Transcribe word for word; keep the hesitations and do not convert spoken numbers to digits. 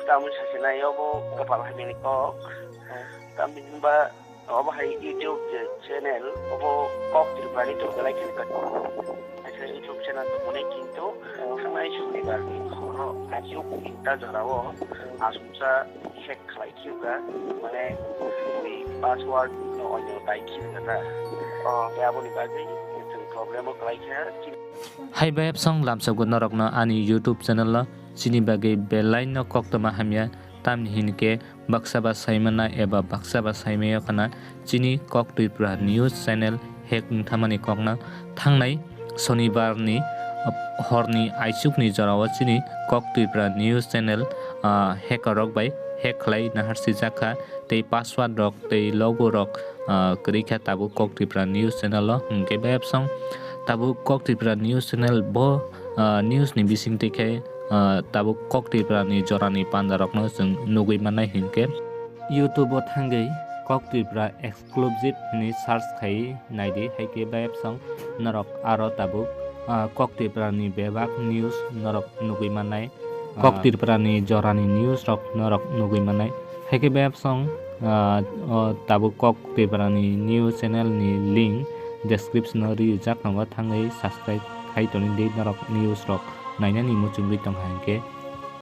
Tamni sasinai obo kopal hamyani kok. Tamni hinba obo hai YouTube je channel obo kok Tripurani tongkha lai kheno. Kaisa YouTube channel tongmani kintu thangnai sunibar ni horo ayuk tinta jorao asumsa hack khlai khiuka, mane ui password no onyo dai khiuka ta. Khe aboni bagwi chwng problem o khlai kha. Hai bai absong lamsokgo norokno ani YouTube channel o chini bagwi belai no koktwma hamya, tamni hinkhe baksa ba saimana eba baksa ba saimaya khana chini Kok Tripura News channel hack wngthamani kokno thangnai Sonibar ni, ah, horni aichukni jorao chini Kok Tripura News channel, ah, hacker rok bai hack khlai naharsijakha tei password rok tei logo rok, ah, kwrwi kha tabuk Kok Tripura News channel o. Hinkhe bai absong tabuk Kok Tripura News channel bo, ah, news ni bisingtwi khe, ah, tabuk Kok Tripura ni jorani panda rokno chwng nugwi mannai hinkhe YouTube o thangwi Kok Tripura exclusive hwnwi search khai naidi, hai khe bai absong norok aro tabuk, ah, Kok Tripura ni bebak news norok nugwi mannai. Kok Tripura ni jorani news rok norok nugwi mannai. Hai khe bai absong, ah, o tabuk Kok Tripura ni news channel ni link description o rijak tongo, thangwi subscribe khai toni di norok news rok nainani muchungwi tongkha hinkhe.